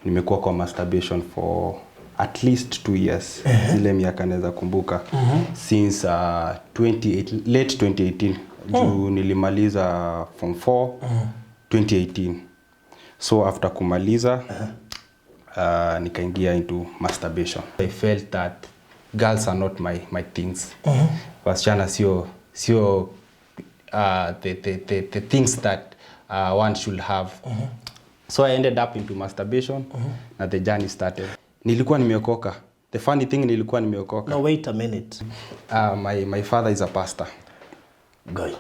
Nimekuwa kwa masturbation for at least 2 years, zile miaka naweza kumbuka, since 28, late 2018, juu nilimaliza form 4 2018. So after kumaliza, nikaingia into masturbation. I felt that girls are not my things. Wasichana sio the things that one should have. So I ended up into masturbation na the journey started. Nilikuwa nimeokoka. The funny thing, nilikuwa nimeokoka. No, wait a minute. My father is a pastor. Guy.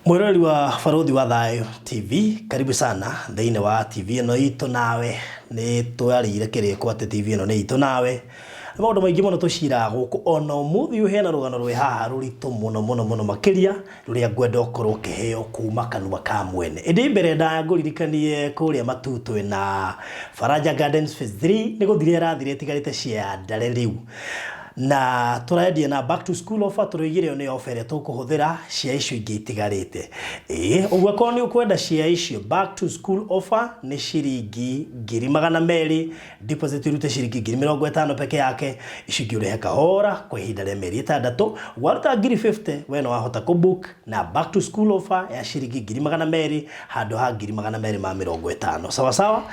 Mwiroreri wa Baruthi wa Thayo TV, karibu sana thĩinĩ wa TV ĩno itũ nawe. Nĩ twarĩire kĩrĩko atĩ TV ĩno nĩ itũ nawe. Nĩ maũndũ maingĩ mũno tũciraga gũkũ, ona ũmũthĩ ũyũ hena rũgano rwĩ haha rũritũ mũno mũno mũno makĩria, rũrĩa ngwenda ũkorwo ũkĩheo kuma kanua ka mwene. Ĩndĩ mbere ndaya, ngũririkanie kũrĩa Matutu na Faraja Gardens Phase 3 nĩ gũthira ĩrathira, ĩtigarĩte cia ndare rĩu, na tũrendia na back to school offer. Tũroigire ĩyo nĩ offer ĩrĩa tũkũhũthĩra cia icio ingĩ itigarĩte. Ĩĩ, ũguo akorwo nĩ ũkwenda cia icio, back to school offer nĩ ciringi 200,000 deposit, ũrute ciringi 50,000 peke yake, icio ingĩ ũrĩhe kahora kwa ihinda rĩa mĩeri 6. Waruta 50,000, we no wahota kũbook na back to school offer ya ciringi 200,000 handũ ha 250,000. Sawa sawa.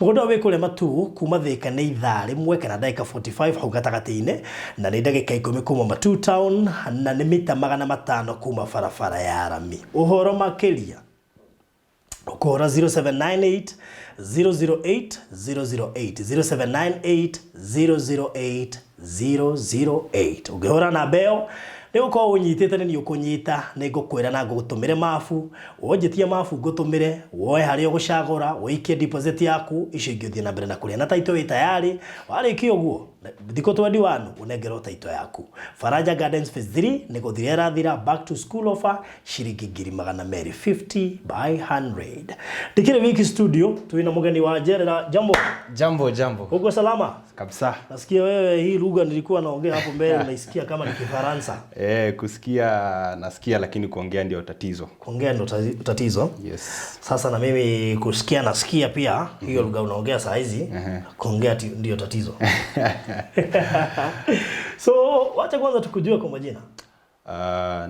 Mũgũnda ũyũ wĩ kũrĩa Matuu, kuma Thĩka nĩ ithaa 1 kana ndagĩka 45 hau gatagatĩ-inĩ, na nĩ ndagĩka 10 kuma Matuu town, na nĩ mita 500 kuma barabara ya rami. Ũhoro makĩria ũkũhũra 0798 008 008, 0798 008 008. Ũngĩhũra namba ĩyo, nĩ gũkorwo ũnyitĩte, nĩ niĩ ũkũnyita, nĩ ngũkwĩra na ngũgũtũmĩre mabu. Wonjĩtie mabu, ngũtũmĩre woe harĩa ũgũcagũra, ũikie deposit yaku, icio ingĩ ũthiĩ na mbere na kũrĩa na title wĩ tayari. Warĩkia ũguo, thikũ 21 ũnengerwo title yaku. Faraja Gardens Phase 3 nĩ gũthira ĩrathira, back to school offer ciringi 200,000, 50 by 100. Ndikĩrĩ wiki studio, twĩna mũgeni wa njerera. Jambo. Jambo, jambo. Uko salama? Kabisa. Nasikia wewe hii lugha nilikuwa naongea hapo mbele unaisikia kama ni Kifaransa. Eh, kusikia nasikia, lakini kuongea ndio tatizo. Kuongea ndo tatizo. Yes. Sasa na mimi kusikia nasikia pia hiyo lugha unaongea saa hizi, kuongea ndio tatizo. So wacha kwanza tukujue kwa majina.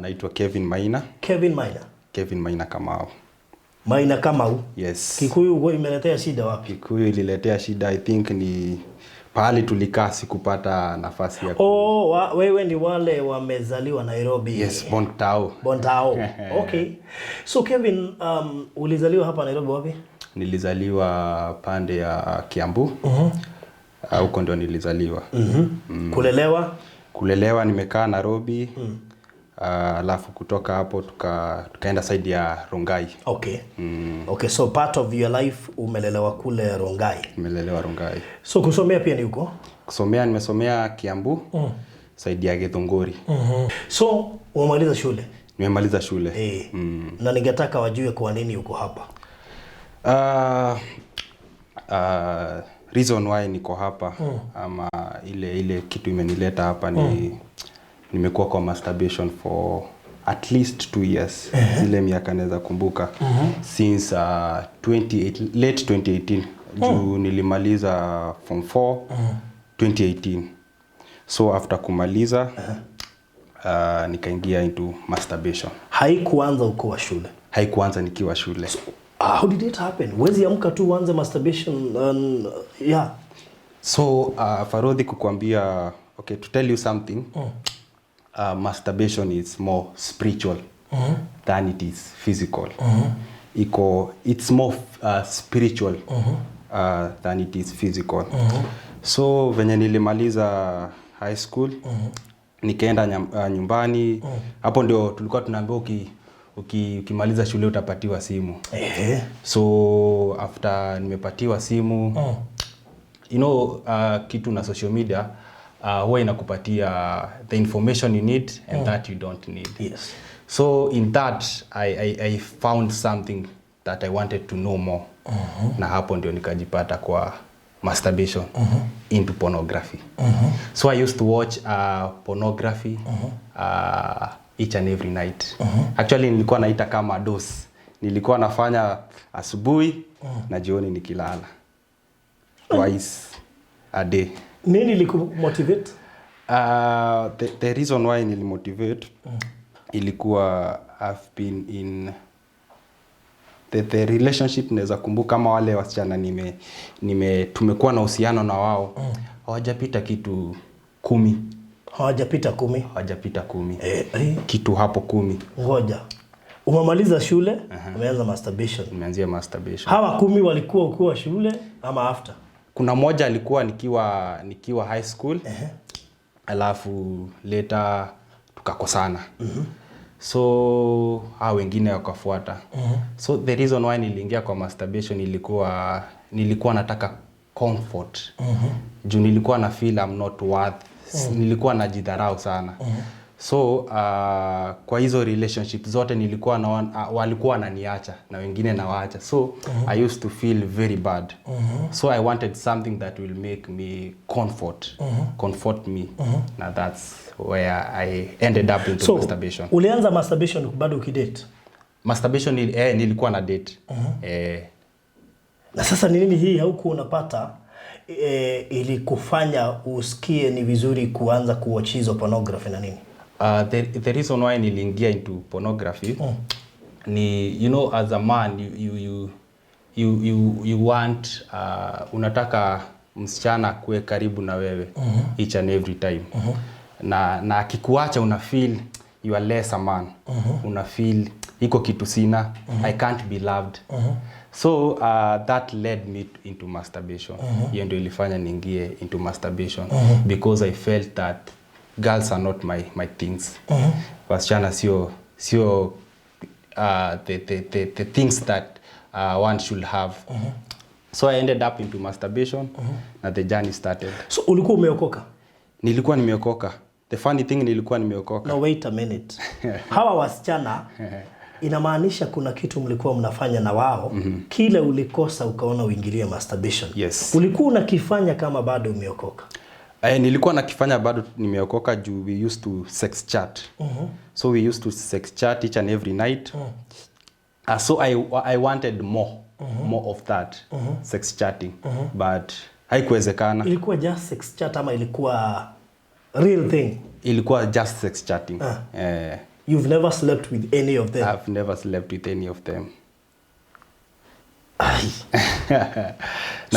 Naitwa Kevin Maina. Kevin Maina. Kevin Maina Kamau. Maina Kamau. Yes. Kikuyu huwa imeletea shida wapi? Kikuyu ililetea shida, I think ni pahali tulikaa sikupata nafasi ya Oh, wewe ni wale wamezaliwa Nairobi. Yes, born tao. Born tao. Okay. So Kevin, ulizaliwa hapa Nairobi wapi? Nilizaliwa pande ya Kiambu. Huko ndio nilizaliwa. Kulelewa? Kulelewa nimekaa Nairobi. Alafu kutoka hapo tukaenda side ya Rongai. Okay. Okay, so part of your life umelelewa kule Rongai. Nimelelewa Rongai. So kusomea pia ni huko? Kusomea nimesomea Kiambu. Side ya Githunguri. So umemaliza shule? Nimemaliza shule. Eh. Na ningetaka wajue kwa nini uko hapa. Reason why niko hapa, ama ile kitu imenileta hapa, ni nimekuwa kwa masturbation for at least 2 years, zile miaka naweza kumbuka, since 28, late 2018, juu nilimaliza form 4 2018. So after kumaliza, nikaingia into masturbation. Haikuanza uko shule? Haikuanza nikiwa shule. How did it happen? Huwezi amka tu uanze masturbation, yeah. So Farodhi, kukwambia, okay, to tell you something, masturbation is more spiritual than it is physical. Iko, it's more spiritual than it is physical. So venye nilimaliza high school, nikaenda nyumbani. Hapo ndio tulikuwa tunaambiwa Ukimaliza shule utapatiwa simu. So after nimepatiwa simu, kitu na social media huwa inakupatia the information you need and that you don't need. So in that I found something that I wanted to know more, na hapo ndio nikajipata kwa masturbation, into pornography. So I used to watch pornography each and every night. Actually, nilikuwa naita kama dose. Nilikuwa nafanya asubuhi na jioni nikilala, twice a day. Nini ilikumotivate? The reason why nilimotivate ilikuwa I've been in the relationship. Naweza kumbuka kama wale wasichana nime tumekuwa na uhusiano na wao, hawajapita kitu 10. Hawajapita 10? Hawajapita 10. Eh, eh. Kitu hapo 10. Ngoja, umemaliza shule, umeanza masturbation? Nimeanzia masturbation. Hawa 10 walikuwa ukiwa shule ama after? Kuna moja alikuwa nikiwa high school, alafu later tukakosana, so hao wengine wakafuata. So the reason why niliingia kwa masturbation ilikuwa nilikuwa nataka comfort, juu nilikuwa na feel I'm not worth, nilikuwa najidharau sana. So kwa hizo relationship zote nilikuwa na, walikuwa wananiacha na wengine nawaacha, so I used to feel very bad. So I wanted something that will make me comfort me, na that's where I ended up into So masturbation. Ulianza masturbation bado ukidate? Masturbation nilikuwa na date Na sasa ni nini hii haukuwa unapata ilikufanya usikie ni vizuri kuanza kuwatch hizo pornography na nini? The reason why niliingia into pornography ni, as a man, you want, unataka msichana kuwe karibu na wewe each and every time, na akikuacha una feel you are less a man, una feel iko kitu sina, I can't be loved. So that led me into masturbation. Hiyo ndio ilifanya niingie into masturbation, because I felt that girls are not my things. Wasichana sio the things that one should have. So I ended up into masturbation, na the journey started. So ulikuwa umeokoka? Nilikuwa nimeokoka. The funny thing, nilikuwa nimeokoka. No, wait a minute. Hawa wasichana, inamaanisha kuna kitu mlikuwa mnafanya na wao, kile ulikosa ukaona uingilie masturbation. Yes. Ulikuwa unakifanya kama bado umeokoka? Eh, nilikuwa nakifanya bado nimeokoka, juu we used to sex chat. So we used to sex chat each and every night. So I wanted more of that sex chatting, but haikuwezekana. Ilikuwa just sex chat ama ilikuwa real thing? Ilikuwa just sex chatting. Eh, You've never slept with any of them? I've never slept with any of them. Ai.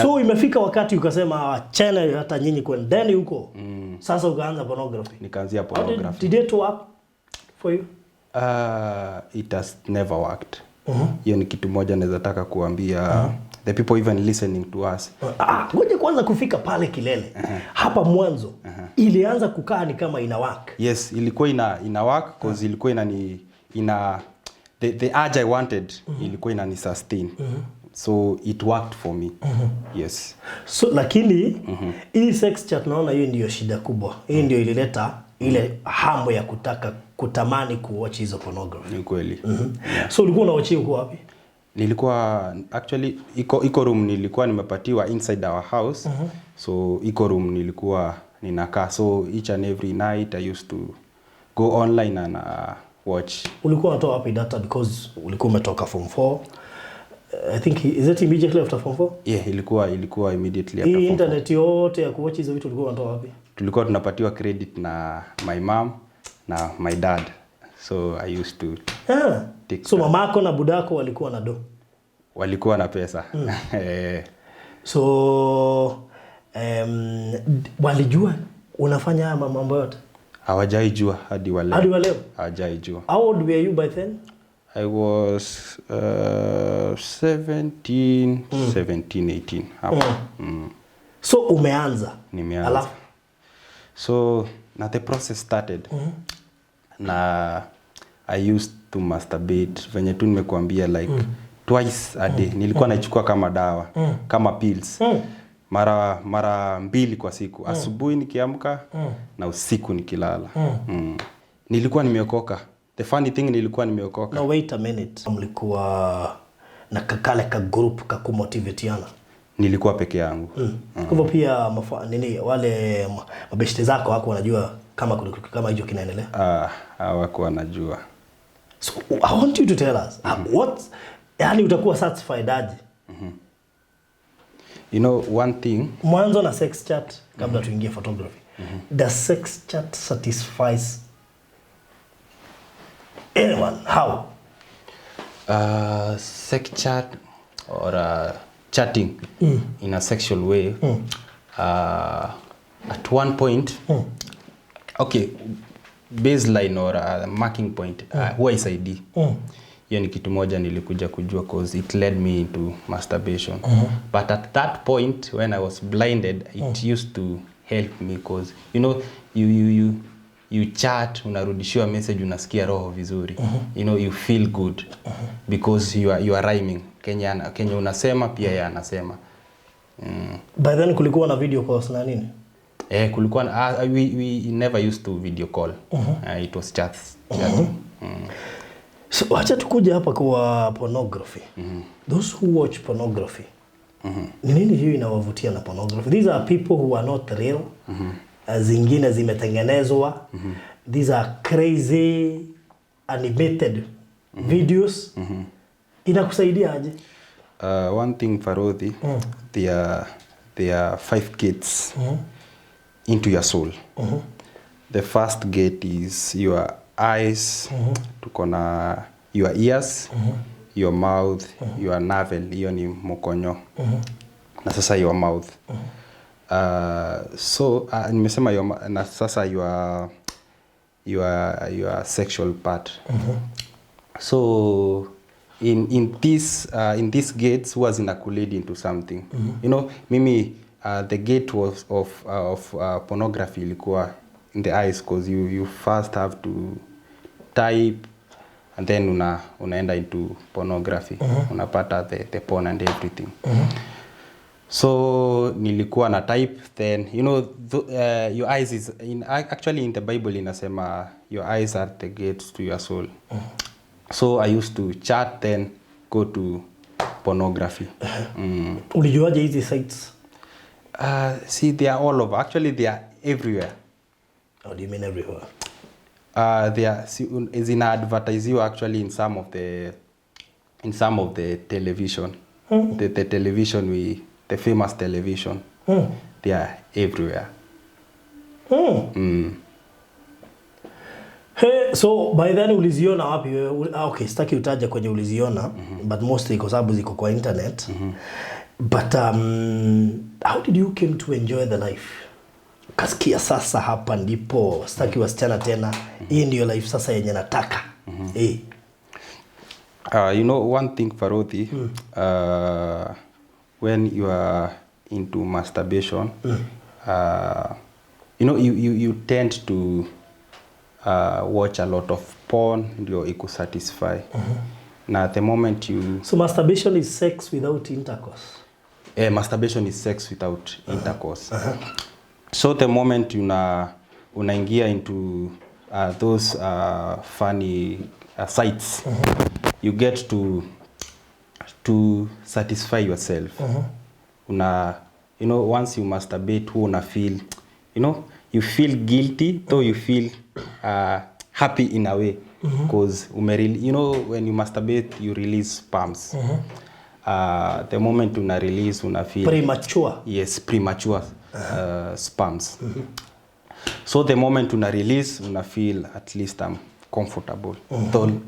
So imefika wakati ukasema, "Achana hata nyinyi, kwendeni huko." Sasa ukaanza pornography. Nikaanzia How did, pornography. did it work for you? It has never worked. Hiyo ni kitu moja naweza taka kuambia the people even listening to us. Ah, ngoja kwanza kufika pale kilele. Hapa mwanzo ilianza kukaa ni kama ina work? Yes, ilikuwa ina work, cause ilikuwa inani ina the urge I wanted ilikuwa inani sustain. So it worked for me. Yes. So lakini hii sex chat, naona hiyo ndiyo shida kubwa. Hii ndio ilileta ile hamu ya kutaka kutamani kuwatch hizo pornography. Ni kweli. So ulikuwa unawatch uko wapi? Nilikuwa actually, iko room nilikuwa nimepatiwa inside our house. So iko room nilikuwa ninakaa. So each and every night I used to go online and watch. Ulikuwa unatoa wapi data, because ulikuwa umetoka form 4? I think, is it immediately after form 4? Yeah, ilikuwa immediately after Hii form four. internet yote ya kuwatch hizo vitu ulikuwa unatoa wapi? Tulikuwa tunapatiwa credit na my mom na my dad. So I used to take. So mamako na budako walikuwa na do? Walikuwa na pesa. Eh, So walijua unafanya haya mambo yote? Hawajaijua hadi wa leo. Hadi wa leo? Hawajaijua. How old were you by then? I was 17, 17, 18 hapo. So umeanza? Nimeanza. Alafu? So na the process started. Na I used to masturbate venye tu nimekuambia, like twice a day. Nilikuwa naichukua kama dawa, kama pills, mara mbili kwa siku, asubuhi nikiamka na usiku nikilala. Nilikuwa nimeokoka. The funny thing, nilikuwa nimeokoka. No, wait a minute, mlikuwa na kakale ka group ka kumotivatiana? Nilikuwa peke yangu. Kwa hivyo pia nini, wale mabeshte zako wako wanajua kama kuna kitu kama hicho kinaendelea? Ah, hawakuwa wanajua. So I want you to tell us what, yani utakuwa satisfied aje? You know one thing, Mwanzo na sex chat kabla tuingie photography. Does sex chat satisfies anyone? How? Sex chat or chatting in a sexual way, at one point, okay, baseline or marking point, huwa isaidii. Hiyo ni kitu moja nilikuja kujua, cause it led me into masturbation. But at that point when I was blinded, it used to help me, cause you chat, unarudishiwa message, unasikia roho vizuri. You feel good because you are rhyming. Kenya unasema, pia yeye anasema. By then kulikuwa na video calls na nini? Eh, kulikuwa we never used to video call. It was chats, chatting. So wacha tukuja hapa kwa pornography. Those who watch pornography, ni nini hiyo inawavutia na pornography? These are people who are not real. Zingine zimetengenezwa. These are crazy animated videos. Inakusaidia aje? One thing, Farodhi, there are five gates into your soul. The first gate is your eyes, tuko na your ears, your mouth, your navel, hiyo ni mokonyo, na sasa your mouth. So nimesema na sasa your sexual part. So in these gates huwa zina kulead into something. Mimi, the gate was of pornography ilikuwa in the eyes, cause you first have to type and then unaenda into pornography, unapata the porn and everything. So nilikuwa na type, then your eyes is in, actually in the Bible inasema your eyes are the gates to your soul. So I used to chat, then go to pornography. Ulijuaje hizi sites? See, they are all over. Actually, they are everywhere. How do you mean everywhere? They are, see, zina advertisiwa actually in some of the television, the television we the famous television. They are everywhere. Hey, so by then uliziona wapi wewe? Okay, sitaki utaje kwenye uliziona, but mostly kwa sababu ziko kwa internet. But how did you came to enjoy the life? Ukasikia sasa hapa ndipo sitaki wasichana tena. Hii ndio life sasa yenye nataka. Eh. You know one thing, Farodhi, when you are into masturbation, you tend to watch a lot of porn ndio ikusatisfy. Na the moment you So masturbation is sex without intercourse. Eh, masturbation is sex without intercourse. So the moment unaingia into those funny sites, you get to satisfy yourself. Una you know once you masturbate, huwa una feel, you feel guilty, though you feel happy in a way, because when you masturbate, you release sperms. The moment una release, una feel Premature. Yes, premature sperms. So the moment una release, una feel at least I'm comfortable,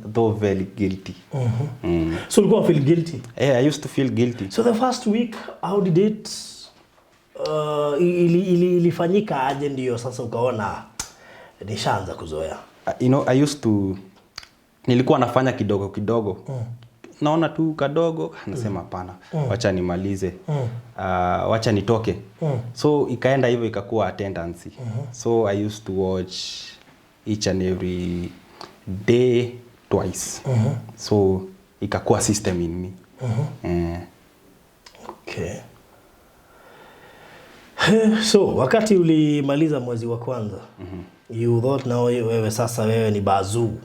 though very guilty. So ulikuwa feel guilty. Yeah, I used to feel guilty. So the first week, how did it ilifanyika aje ndio sasa ukaona nishaanza kuzoea? I used to, nilikuwa nafanya kidogo kidogo. Naona tu kadogo, nasema hapana, wacha nimalize, wacha nitoke. So ikaenda hivyo, ikakuwa a tendency. So I used to watch each and every day. twice. So ikakuwa system in me. Eh. Okay. So wakati ulimaliza mwezi wa kwanza, you thought now wewe sasa wewe ni bazuu.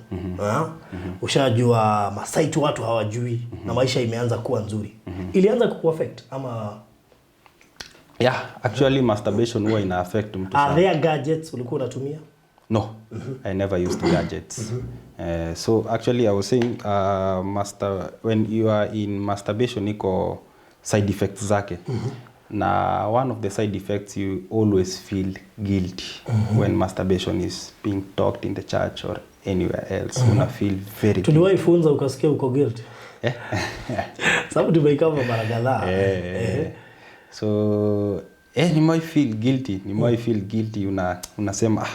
Ushajua masite watu hawajui na maisha imeanza kuwa nzuri. Ilianza kukuaffect ama? Yeah, actually masturbation huwa ina affect mtu Are sana. there gadgets ulikuwa unatumia? No, I never used gadgets. So actually I was saying when you are in masturbation iko side effects zake. Na one of the side effects, you always feel guilty when masturbation is being talked in the church or anywhere else. Una feel very guilty. Tuliwahi funza ukasikia uko guilty? Sababu tumeikava mara kadhaa. Eh, so nimewahi feel guilty, nimewahi feel guilty. Unasema,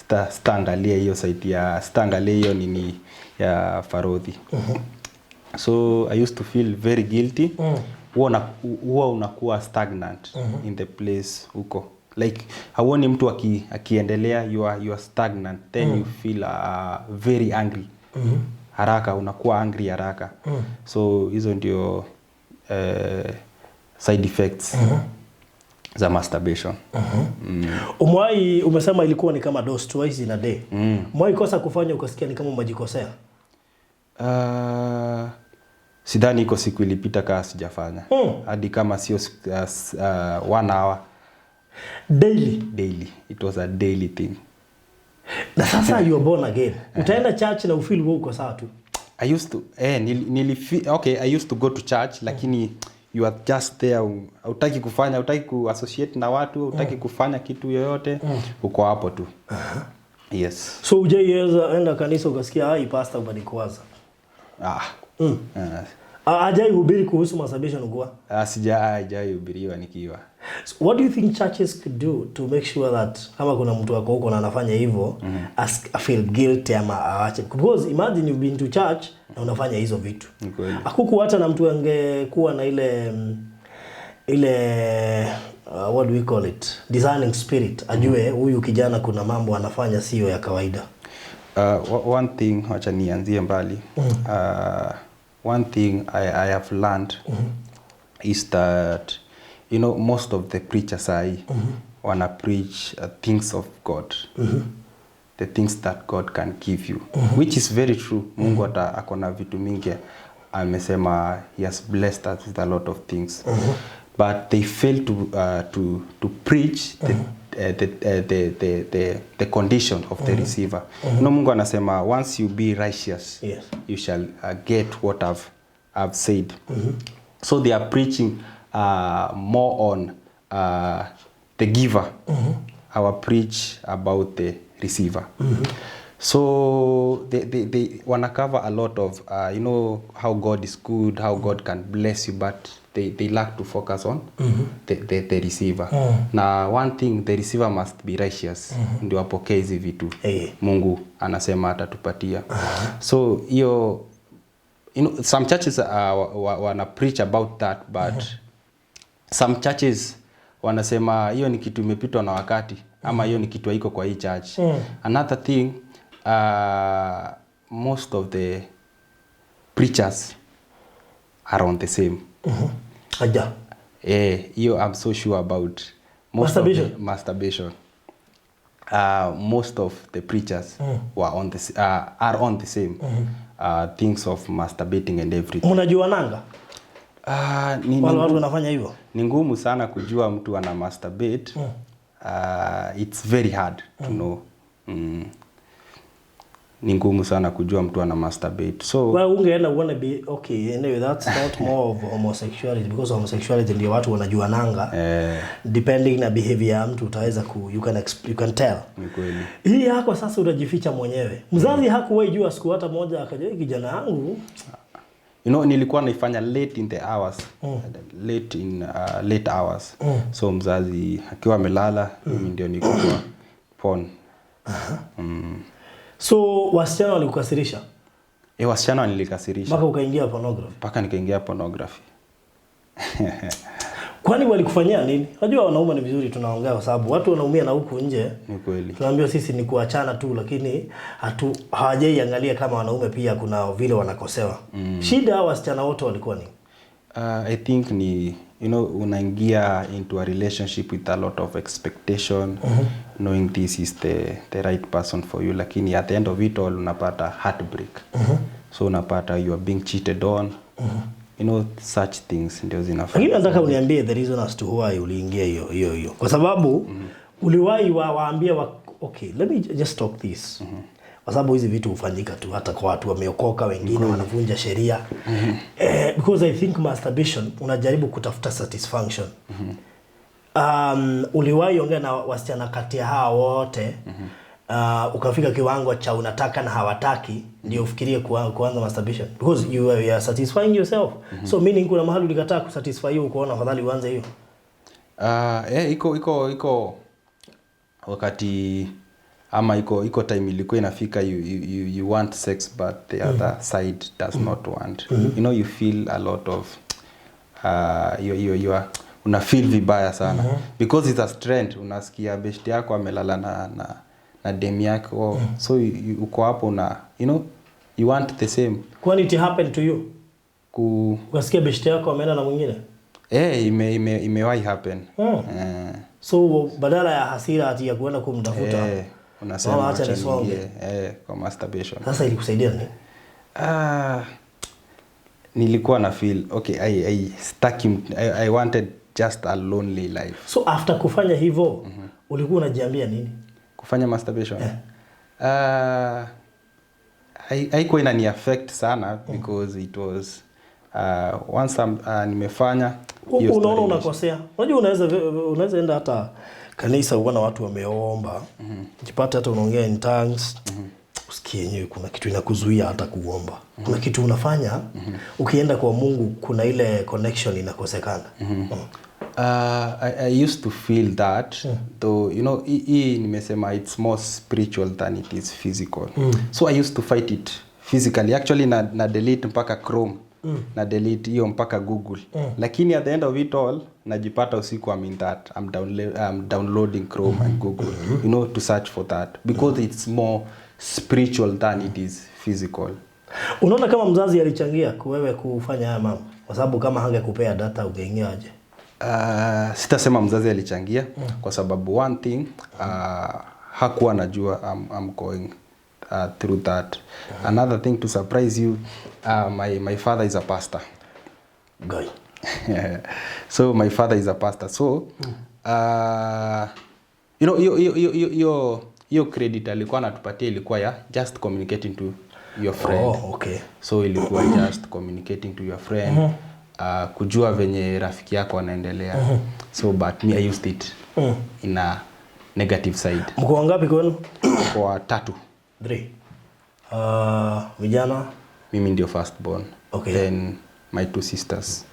"Ah, sitaangalia hiyo site ya, sitaangalia hiyo nini ya Farodhi." So I used to feel very guilty. Huwa unakuwa stagnant in the place huko, like hauoni mtu akiendelea. You are stagnant. Then you feel very angry haraka, unakuwa angry haraka. So hizo ndio side effects za masturbation. Umewahi, umesema ilikuwa ni kama dose twice in a day. Umewahi kosa kufanya ukasikia ni kama umejikosea? Sidhani iko siku ilipita kaa sijafanya, hadi kama sio 1 hour. Daily? Daily. It was a daily thing. Na sasa you are born again. Utaenda church na ufeel wewe uko sawa tu. I used to eh, okay, I used to go to church, lakini you are just there, hautaki kufanya, hautaki kuassociate na watu, hautaki kufanya kitu yoyote, uko hapo tu. Yes. So hujaiweza enda kanisa ukasikia, "Ai, pastor, umenikwaza"? Ah. Ah, hajai hubiri kuhusu masturbation kwa? Ah, sijaihubiriwa nikiwa. So what do you think churches could do to make sure that kama kuna mtu ako huko na anafanya hivyo, feel guilty ama aache? Because imagine you've been to church na unafanya hizo vitu. Ni kweli. Hakuku hata na mtu angekuwa na ile ile what do we call it, discerning spirit, ajue huyu kijana kuna mambo anafanya sio ya kawaida. One thing, wacha nianzie mbali. One thing I have learned is that most of the preachers sahi wana preach things of God, the things that God can give you, which is very true. Mungu ata akona vitu mingi amesema, he has blessed us with a lot of things, but they fail to preach the condition of the receiver. Mungu anasema once you be righteous, you shall get what I've said. So they are preaching more on the giver. Our preach about the receiver. So they wanna cover a lot of how God is good, how God can bless you, but they lack to focus on the receiver. Na one thing, the receiver must be righteous ndio apokee hizi vitu Mungu anasema atatupatia. So hiyo, some churches wana preach about that, but some churches wanasema hiyo ni kitu imepitwa na wakati ama hiyo ni kitu haiko kwa hii church. Another thing, most of the preachers are on the same. Aja. Eh, hiyo I'm so sure about. Most of Masturbation? the, masturbation. Most of the preachers were on the are on the same things of masturbating and everything. Mnajuananga? Ni Wale watu wanafanya hivyo? Ni ngumu sana kujua mtu ana masturbate. It's very hard to know. Ni ngumu sana kujua mtu ana masturbate. So Well, ungeenda uone be okay, anyway, that's not more of homosexuality, because homosexuality ndio watu wanajuananga. Depending na behavior ya mtu utaweza ku you can tell. Ni kweli. Hii yako sasa utajificha mwenyewe. Mzazi hakuwahi jua siku hata moja akajua, "Hii kijana yangu"? Nilikuwa naifanya late in the hours, late in late hours. So mzazi akiwa amelala, mimi ndio niko kwa porn. So wasichana walikukasirisha? E, wasichana walinikasirisha. Mpaka ukaingia pornography. Mpaka nikaingia pornography. Kwani walikufanyia nini? Unajua wanaume ni vizuri tunaongea kwa sababu watu wanaumia na huku nje. Ni kweli. Tunaambiwa sisi ni kuachana tu, lakini hawajaiangalia kama wanaume pia kuna vile wanakosewa. Shida hawa wasichana wote walikuwa ni I think ni unaingia into a relationship with a lot of expectation, knowing this is the right person for you, lakini at the end of it all unapata heartbreak. So unapata you are being cheated on. Such things ndio zinafanya. Lakini nataka uniambie the reason as to why uliingia hiyo hiyo hiyo, kwa sababu uliwahi waambia okay, let me just talk this, kwa sababu hizi vitu hufanyika tu hata kwa watu wameokoka, wengine wanavunja sheria, because I think masturbation unajaribu kutafuta satisfaction. Uliwahi ongea na wasichana kati ya hawa wote, ukafika kiwango cha unataka na hawataki, ndio ufikirie kuanza masturbation, because you are satisfying yourself? So meaning kuna mahali ulikataa kusatisfy hiyo, ukaona afadhali uanze hiyo? Iko wakati ama iko time ilikuwa inafika you want sex but the other side does not want. You feel a lot of you are, una feel vibaya sana because it's a trend. Unasikia best yako amelala na dem yako, so uko hapo na you want the same. Kwani it happened to you? Ku Ukasikia beshte yako ameenda na mwingine? Eh, imewahi happen. Eh. So badala ya hasira ati ya kuenda kumtafuta, Eh, unasema mama, acha acha nisonge. niingie, kwa masturbation. Sasa ilikusaidia nini? Ah, nilikuwa na feel okay, I staki I wanted just a lonely life. So after kufanya hivyo, ulikuwa unajiambia nini? Kufanya masturbation, haikuwa inani affect sana because it was once nimefanya hiyo Unaona story imeisha. unakosea. Unajua unaweza enda hata kanisa uona watu wameomba, jipate hata unaongea in tongues, usikie yenyewe kuna kitu inakuzuia hata kuomba. Kuna kitu unafanya ukienda kwa Mungu kuna ile connection inakosekana. I used to feel that though hii nimesema it's more spiritual than it is physical, so I used to fight it physically actually, na delete mpaka Chrome, na delete hiyo mpaka Google, lakini at the end of it all najipata usiku I'm in that I'm downloading Chrome and Google to search for that because it's more spiritual than it is physical. Unaona kama mzazi alichangia wewe kufanya haya mambo? Kwa sababu kama hangekupea data ungeingia aje? Sitasema mzazi alichangia kwa sababu one thing, hakuwa anajua I'm going through that. Another thing to surprise you, my father is a pastor. Guy. So my father is a pastor, so hiyo credit alikuwa anatupatia ilikuwa ya just communicating to your friend. Oh, okay. So ilikuwa just communicating to your friend, kujua venye rafiki yako anaendelea. So but me, I used it in a negative side. Mko wangapi kwenu? Kwa tatu. Three. Vijana? Mimi ndio first born. Then my two sisters.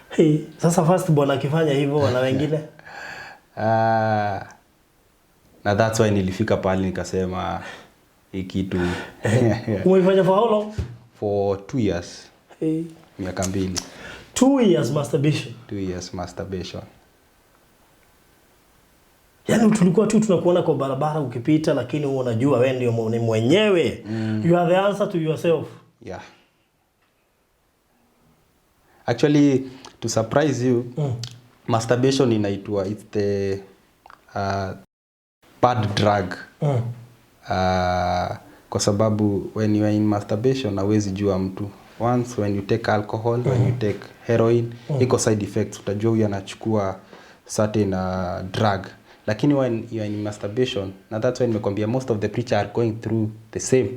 Hey, sasa first born akifanya hivyo na wengine? Na that's why nilifika pahali nikasema hii kitu. Umeifanya for how long? For 2 years. Hey. Miaka 2. 2 years masturbation. 2 years masturbation. Yaani tulikuwa tu tunakuona kwa barabara ukipita, lakini wewe unajua wewe ndio ni mwenyewe. You are the answer to yourself. Yeah, actually, to surprise you, masturbation inaitwa, it's the bad drug, kwa sababu when you are in masturbation hauwezi jua mtu. Once when you take alcohol, when you take heroin, iko side effects, utajua huyu anachukua certain drug, lakini when you are in masturbation, na that's why nimekwambia most of the preacher are going through the same,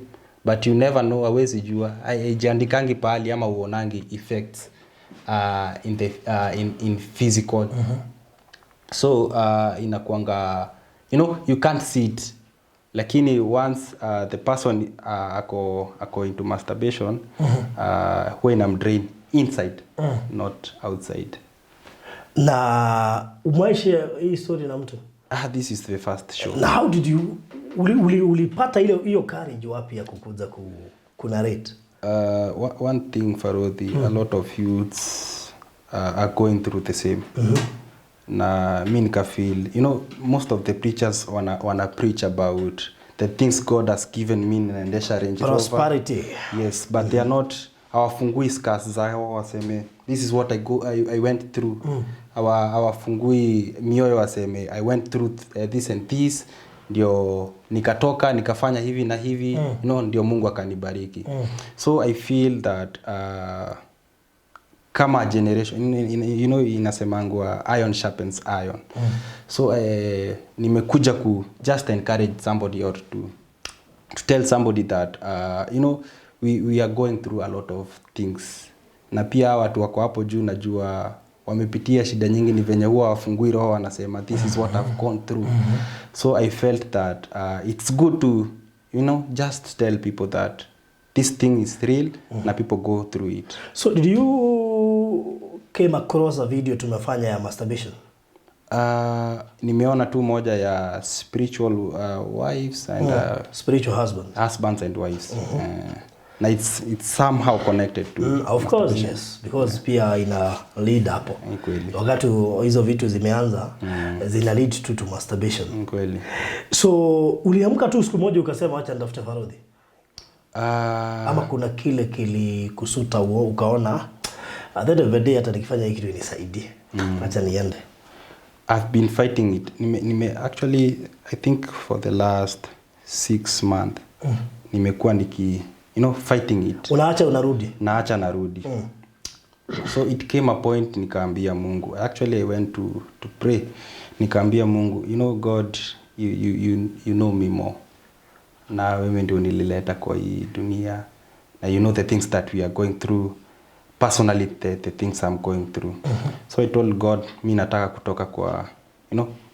but you never know, hawezi jua. Haijiandikangi pahali ama uonangi effects in physical. So inakuanga you can't see it, lakini once the person ako into masturbation, huwa inamdrain inside, not outside. Na umewahi hii story na mtu? Ah, this is the first show. Na how did you ulipata ile hiyo courage wapi ya kukuza ku narrate? One thing, Farodhi, a lot of youths are going through the same. Na mi nikafeel, most of the preachers wana preach about the things God has given me, naendesha Range Rover. Prosperity. Yes, but they are not, hawafungui scars zao waseme, "This is what I went through." Hawafungui mioyo waseme, "I went through this and this, ndio nikatoka nikafanya hivi na hivi, ndio Mungu akanibariki." So I feel that kama generation, inasemangwa iron sharpens iron. So nimekuja ku just encourage somebody or to tell somebody that we are going through a lot of things, na pia watu wako hapo juu najua wamepitia shida nyingi, ni venye huwa wafungui roho wanasema, "This is what I've gone through." So I felt that it's good to just tell people that this thing is real na people go through it. So did you came across a video tumefanya ya masturbation? Nimeona tu moja ya spiritual wives and Spiritual husband. Husbands and wives, na it's somehow connected to Of course, yes, because pia ina lead hapo. Ni kweli. Wakati hizo vitu zimeanza, zina lead to masturbation. Ni kweli. So uliamka tu siku moja ukasema, "Acha nitafute Farodhi"? Ama kuna kile kilikusuta ukaona, "At the end of the day, hata nikifanya hii kitu inisaidie, acha niende"? I've been fighting it. Nime actually, I think for the last 6 months nimekuwa niki fighting it. Unaacha, unarudi. Naacha, narudi. So it came a point nikaambia Mungu. Actually, I went to pray. Nikaambia Mungu, "God, you know me more, na wewe ndio nilileta kwa hii dunia, na you know the things that we are going through, personally the things I'm going through." So I told God, "Mi nataka kutoka kwa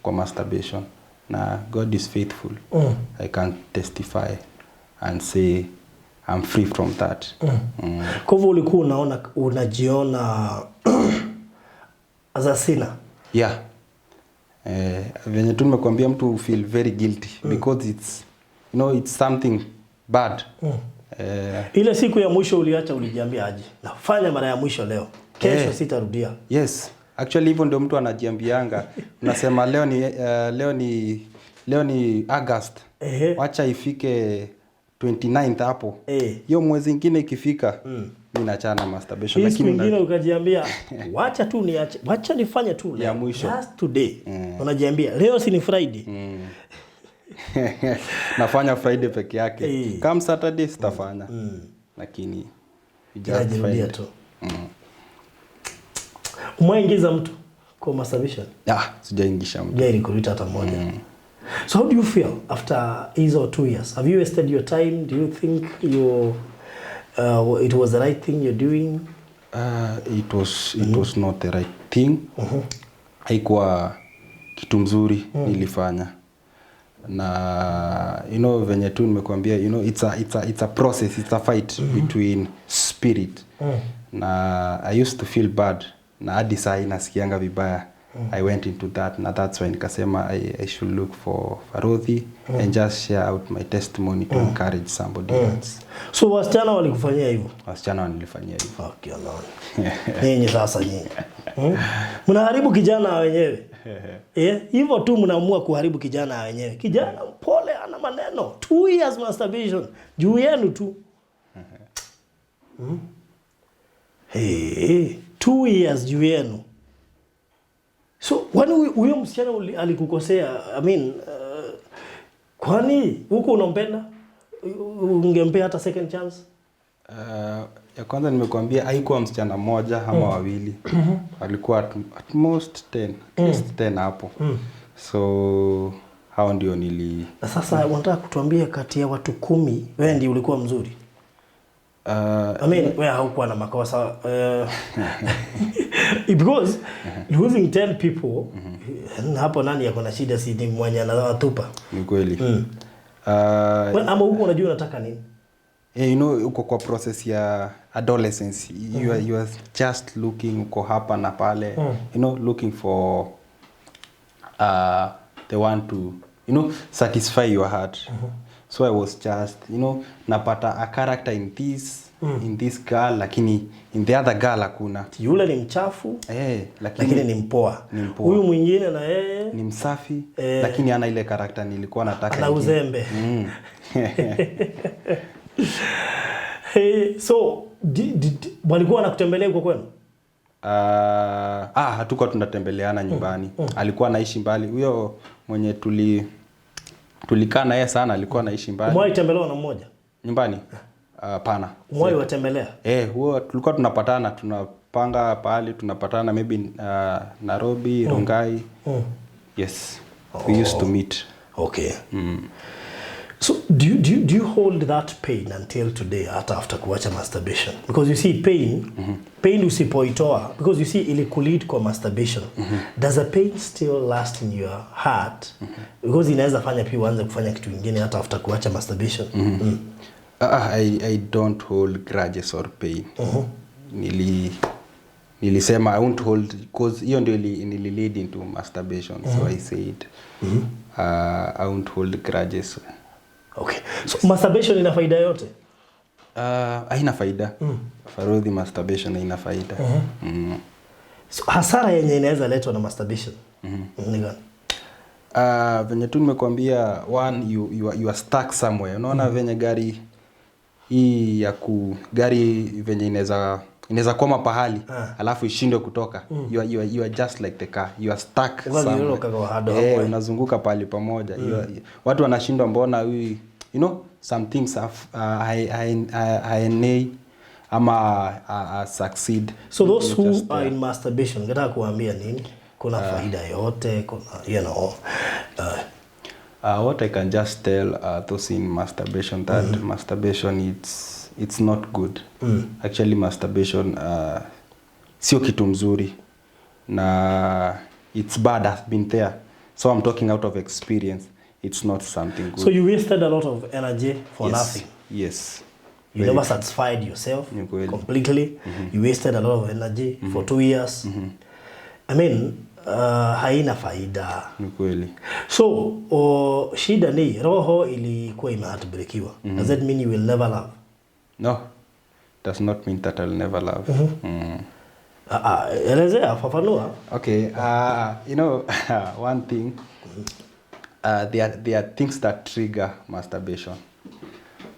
kwa masturbation." Na God is faithful. I can testify and say I'm free from that. Kwa hivyo ulikuwa unaona, unajiona as a sinner? Yeah, venye tu nimekuambia, mtu feel very guilty because it's you know it's something bad. Ile siku ya mwisho uliacha, ulijiambia aje? "Nafanya mara ya mwisho leo, kesho sitarudia"? Yes, actually hivyo ndio mtu anajiambianga. Unasema leo ni August, wacha ifike 29th hapo, hiyo mwezi ingine ikifika, mi nachana masturbation. Hii siku Lakini ingine ukajiambia, "Wacha tu niache, wacha nifanye tu leo." Ya mwisho. Just today. Unajiambia, "Leo si ni Friday?" Nafanya Friday peke yake. Come Saturday sitafanya, lakini you just Inajirudia find- tu. Umeingiza mtu kwa masturbation? Ah, sijaingisha mtu. Hujai recruit hata mmoja. So how do you feel after hizo 2 years? Have you wasted your time? Do you think you it was the right thing you're doing? It was not the right thing. Haikuwa kitu mzuri nilifanya, na venye tu nimekuambia, it's a process, it's a fight between spirit, na I used to feel bad, na hadi saa hii nasikianga vibaya. I went into that, na that's why nikasema I should look for Farodhi and just share out my testimony to encourage somebody else. So wasichana walikufanyia hivyo? Wasichana wanilifanyia hivyo. Fuck you, Lord. Nyinyi sasa nyinyi. Mnaharibu kijana wenyewe. Eh, hivyo tu mnaamua kuharibu kijana wenyewe. Kijana mpole ana maneno. 2 years masturbation juu yenu tu. Hey, 2 years juu yenu. So kwani huyo msichana alikukosea? I mean, kwani huko unampenda? Ungempea hata second chance? Ya kwanza nimekuambia haikuwa msichana mmoja ama wawili, walikuwa at most 10, at least 10 hapo. So hao ndio nili Na sasa unataka kutuambia kati ya watu 10 wewe ndiye ulikuwa mzuri? I mean, wewe haukuwa na makosa, because losing 10 people, hapo nani yako na shida? Si ni mwenye anawatupa? Ni kweli. Wewe, ama huko unajua unataka nini? Uko kwa process ya adolescence, you are just looking, uko hapa na pale, looking for the one to satisfy your heart. So I was just napata a character in this in this girl, lakini in the other girl hakuna. Yule ni mchafu Eh, lakini, lakini ni mpoa. Ni mpoa. Huyu mwingine na yeye ni msafi, lakini ana ile character nilikuwa nataka. Ana ingine. Uzembe. Hey, so walikuwa wanakutembelea huko kwenu? Hatukuwa tunatembeleana nyumbani. Alikuwa anaishi mbali. Huyo mwenye tulikaa na yeye sana alikuwa anaishi mbali. Umewahi tembelewa na mmoja? Nyumbani? Hapana. Umewahi watembelea? Eh, huwa tulikuwa tunapatana, tunapanga pahali tunapatana, maybe Nairobi, Rongai. Yes. We used to meet. Okay. So do you hold that pain until today, hata after kuacha masturbation? Because you see pain usipoitoa, because you see ilikulead kwa masturbation. Does the pain still last in your heart? Because inaweza fanya pia uanze kufanya kitu kingine hata after kuacha masturbation. I don't hold grudges or pain. Nilisema I won't hold, 'cause hiyo ndio nili lead into masturbation. So I said I won't hold grudges. Okay. So masturbation ina faida yote? Haina faida. Farodhi, masturbation haina faida. So hasara yenye inaweza letwa na masturbation ni gani? Venye tu nimekuambia, one, you are stuck somewhere. Unaona venye gari hii ya ku gari venye inaweza kwama pahali alafu ishindwe kutoka. You are just like the car, you are stuck somewhere. Ukathiũrũrũka kwa handũ Eh, hamwe. unazunguka pahali pamoja. Watu wanashindwa mbona huyu, some things have, haenei ama succeed. So those You're who just are there. in masturbation, nataka kuambia nini? Kuna faida yote, kuna What I can just tell those in masturbation, that masturbation, it's not good. Actually, masturbation sio kitu mzuri na it's bad. I've been there, so I'm talking out of experience. It's not something good. So you wasted a lot of energy for Yes. nothing. Yes. You never satisfied yourself Ni kweli. Completely. You wasted a lot of energy for 2 years. I mean, haina faida. Ni kweli. So shida ni roho ilikuwa imeheartbreakiwa. Does that mean you will never love? No, does not mean that I'll never love. Elezea, fafanua. Okay, one thing, there are things that trigger masturbation.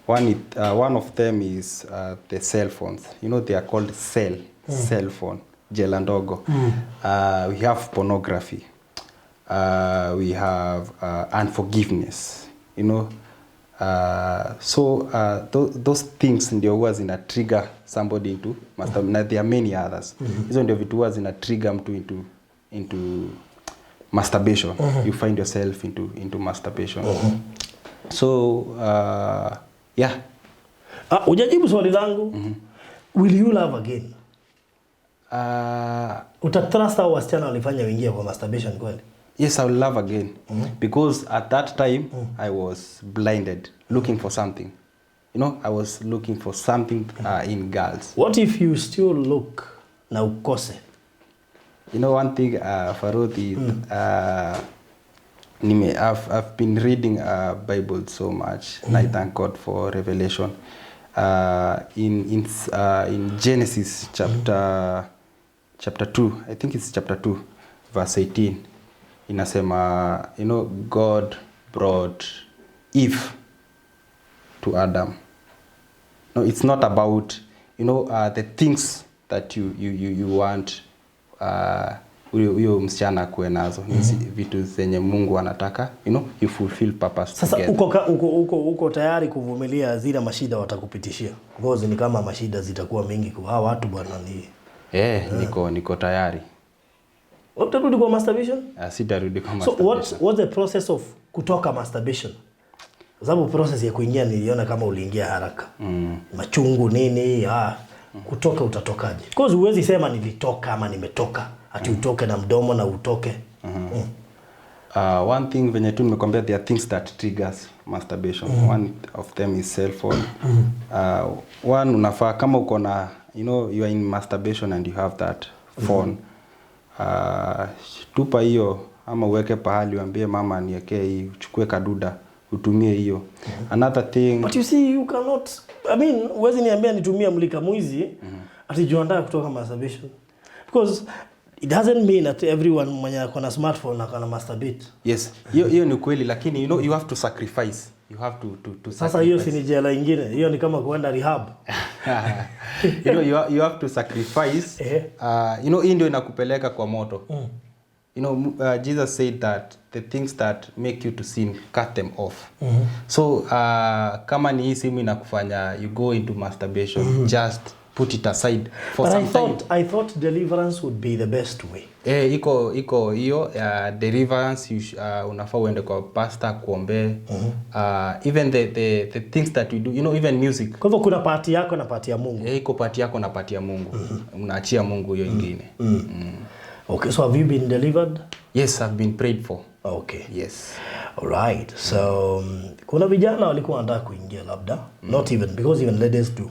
One of them is the cell phones. They are called cell phone, jela ndogo. We have pornography. We have unforgiveness. So those things ndio huwa zina trigger somebody into masturbation. Na there are many others. Hizo ndio vitu huwa zina trigger mtu into masturbation. You find yourself into masturbation. So yeah. Ah, hujajibu swali langu. Will you love again? Utatrust hao wasichana walifanya uingie kwa masturbation kweli? Yes, I will love again, because at that time I was blinded, looking for something. I was looking for something in girls. What if you still look na ukose? One thing, Farodhi, I've been reading Bible so much, and I thank God for revelation. In Genesis chapter 2, I think it's chapter 2, verse 18, inasema, God brought Eve to Adam. No, it's not about the things that you want huyo msichana akuwe nazo. Ni vitu zenye Mungu anataka you fulfill purpose Sasa together. uko tayari kuvumilia zile mashida watakupitishia? Because ni kama mashida zitakuwa mingi kwa hawa watu, bwana, ni Eh, niko tayari. Utarudi kwa masturbation? Sitarudi kwa So masturbation. what's the process of kutoka masturbation? Kwa sababu process ya kuingia niliona kama uliingia haraka. Machungu nini, kutoka utatokaje? Because huwezi sema nilitoka ama nimetoka. Ati utoke na mdomo na utoke. One thing, venye tu nimekwambia, there are things that triggers masturbation. One of them is cell phone. One, unafaa kama uko na, you are in masturbation and you have that phone, tupa hiyo ama uweke pahali, uambie mama niwekee hii, uchukue kaduda utumie hiyo. Another thing, But you see, you cannot. I mean, huwezi niambia nitumie mulika mwizi ati juu nataka kutoka masturbation. Because it doesn't mean that everyone mwenye ako na smartphone ako na masturbate. Yes, hiyo ni kweli, lakini you know you have to sacrifice. You have to Sasa hiyo si sacrifice. ni jela ingine, hiyo ni kama kuenda rehab. You have to sacrifice. Hii ndio inakupeleka kwa moto. Jesus said that the things that make you to sin, cut them off. So kama ni hii simu inakufanya you go into masturbation, just put it aside for But some I time. thought deliverance would be the best way. Eh, iko hiyo deliverance. Unafaa uende kwa pastor kuombee. Even the things that we do, even music. Kwa hivyo kuna part yako na part ya Mungu. Eh, iko part yako na part ya Mungu. Unaachia Mungu hiyo ingine. Okay, so have you been delivered? Yes, I've been prayed for. Okay. Yes. All right. So kuna vijana walikuwa wanataka kuingia labda, not even because even ladies do.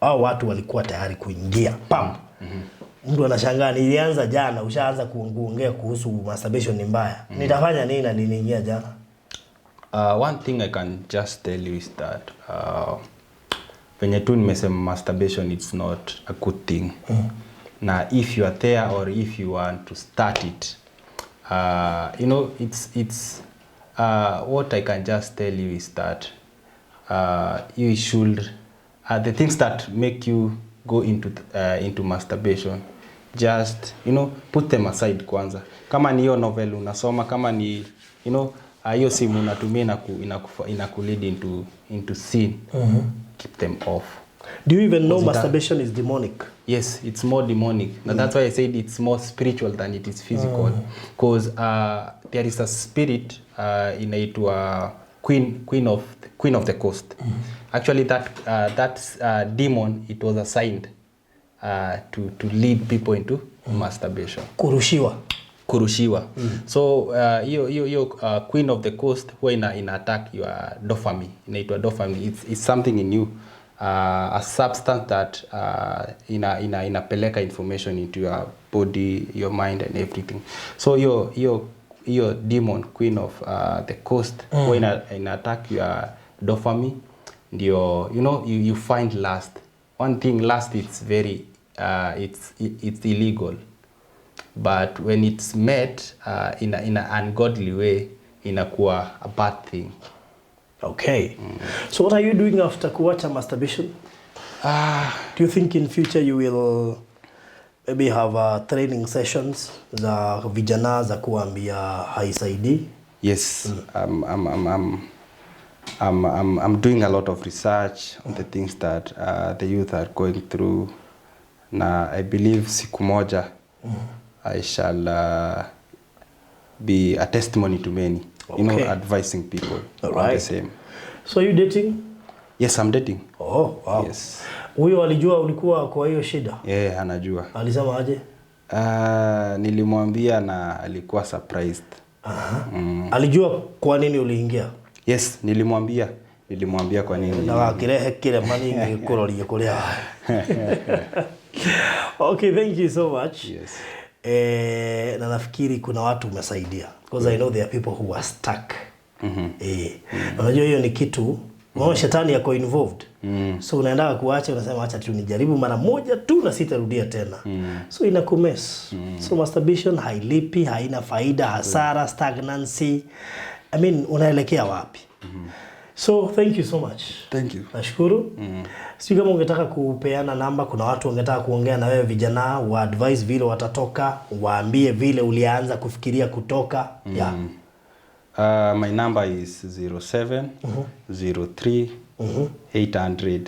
Hao watu walikuwa tayari kuingia. Pam. Mtu anashangaa, nilianza jana, ushaanza kuongea kuhusu masturbation ni mbaya. Nitafanya nini na niliingia jana? One thing I can just tell you is that venye tu nimesema, masturbation, it's not a good thing. Na if you are there or if you want to start it, you know it's what I can just tell you is that you should the things that make you go into masturbation, just put them aside kwanza. Kama ni hiyo novel unasoma, kama ni hiyo simu unatumia inaku lead into sin, keep them off. Do you even know masturbation is demonic? Yes, it's more demonic. Now that's why I said it's more spiritual than it is physical, because there is a spirit inaitwa queen of the coast. Actually, that demon, it was assigned to lead people into masturbation. Kurushiwa. Kurushiwa. So hiyo queen of the coast huwa ina attack your dopamine. Inaitwa dopamine. It's something in you, a substance that inapeleka information into your body, your mind and everything. So hiyo demon queen of the coast huwa ina attack your dopamine, ndio you find lust. One thing, lust, it's very it's illegal, but when it's met in a ungodly way, inakuwa a bad thing. Okay. So what are you doing after kuacha masturbation? Ah. Do you think in future you will maybe have training sessions za vijana za kuambia haisaidii? Yes, I'm doing a lot of research on the things that the youth are going through. Na I believe siku moja I shall be a testimony to many, advising people on the same. So are you dating? Yes, I'm dating. Oh, wow. Yes. Huyo alijua ulikuwa kwa hiyo shida? Yeah, anajua. Alisema aje? Nilimwambia na alikuwa surprised. Aha. Alijua kwa nini uliingia? Yes, nilimwambia. Nilimwambia kwa nini. Na wakirehe kirema ningĩ kũroria kũrĩa. Okay, thank you so much. Yes. Eh, na nafikiri kuna watu umesaidia, because I know there are people who are stuck. Eh, unajua hiyo ni kitu, unaona shetani yako involved. So unaenda kuacha, unasema acha tu nijaribu mara moja tu na sitarudia tena. So inakumess. So masturbation hailipi, haina faida, hasara, stagnancy. I mean, unaelekea wapi? So thank you so much. Thank you. Nashukuru. Sijui kama ungetaka kupeana namba, kuna watu wangetaka kuongea na wewe, vijana, wa advise vile watatoka, waambie vile ulianza kufikiria kutoka. Yeah. My number is 07 03 800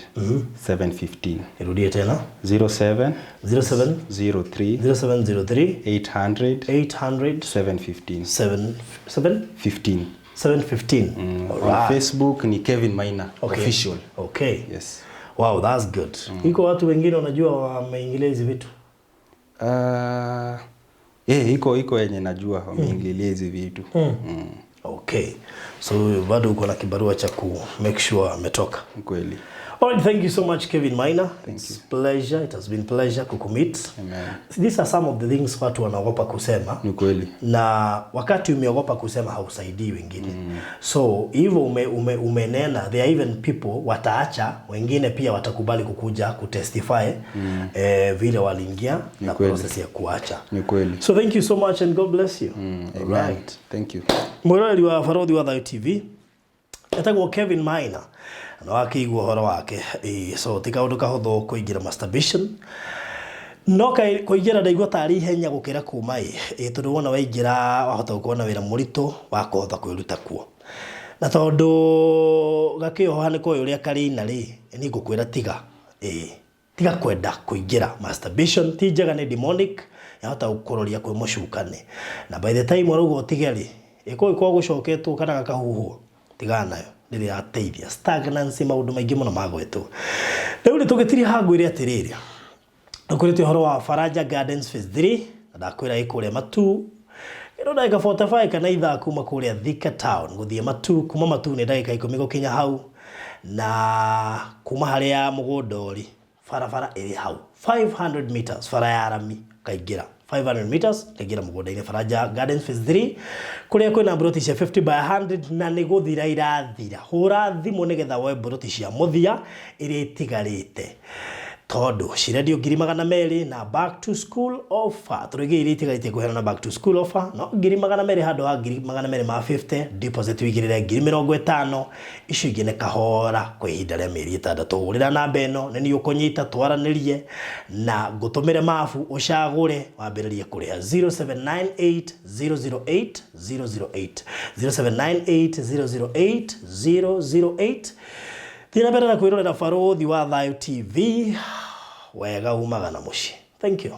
715. Nirudie tena. 07 07 03 0703 800 800 715. 7 7 15. 715. On Alright. Facebook ni Kevin Maina Official. Okay. Yes. Wow, that's good. Iko watu wengine unajua wameingilia hizi vitu. Eh, iko yenye najua wameingilia hizi vitu. Okay. So bado uko na kibarua cha ku make sure ametoka. Kweli. All right, thank you so much, Kevin Maina. It's pleasure. It has been pleasure kukumeet. Amen. These are some of the things watu wanaogopa kusema. Ni kweli. Na wakati umeogopa kusema hausaidii wengine. So hivyo umenena, there are even people wataacha, wengine pia watakubali kukuja kutestify vile waliingia na kweli. process ya kuacha. Ni kweli. So thank you so much and God bless you. All Amen. right. Thank you. Mwiroreri wa Barothi wa Thayo TV etagwo Kevin Maina na wakĩigua ũhoro wake. Ĩĩ, so ti kaũndũ kahũthũ kũingĩra masturbation, no kũingĩra ndaigua tarĩ ihenya gũkĩra kuma. Ĩ tondũ wona waingĩra wahota gũkorwo na wĩra mũritũ wa kũhota kwĩruta kuo, na tondũ gakĩoha nĩ koĩ ũrĩa karĩina rĩ, niĩ ngũkwĩra tiga, ĩ tiga kwenda kũingĩra masturbation, ti njega, nĩ demonic, yahota gũkũroria kwĩ mũcukani, na by the time warauga ũtige rĩ, ĩkũĩ kwa gũcoketwo kana gakahuhwo, tigana nayo, rĩrĩa yateithia stagnancy, maũndũ maingĩ mũno magwetwo. Rĩu rĩ, tũgĩtiria hangwĩre atĩrĩrĩ, ũkũrĩte ũhoro wa Faraja Gardens Phase 3, na ndakwĩra ĩ kũrĩa Matu, kĩndũ ndagĩka 45 kana ithaa kuma kũrĩa Thika Town gũthiĩ Matu, kuma Matu nĩ ndagĩka 10 gũkinya hau, na kuma harĩa mũgũnda ũrĩ, barabara ĩrĩ hau 500 meters, bara ya rami kaingĩra 500 meters kaingĩra mũgũnda-inĩ Faraja Gardens Phase 3, kũrĩa kwĩna mburoti cia 50 by 100 na nĩ gũthira irathira. Hũra thimũ nĩgetha woe mburoti cia mũthia iria itigarĩte, tondũ cirendio 200,000 na back to school offer. Tũrĩgĩ iria itigarĩte kũheana na back to school offer no 200,000 handũ ha 250,000. Deposit wĩigĩrĩre 50,000, icio ingĩ nĩ kahora kwa ihinda rĩa mĩeri 6. Hũrĩra namba ĩno nĩ niĩ ũkũnyita twaranĩrie na ngũtũmĩre mabu ũcagũre wambĩrĩrie kũrĩha: 0798 008 008, 0798 008 008. Thiĩ na mbere na kwĩrorera Barũthi wa Thayũ TV. Wega umaga na mũciĩ. Thank you.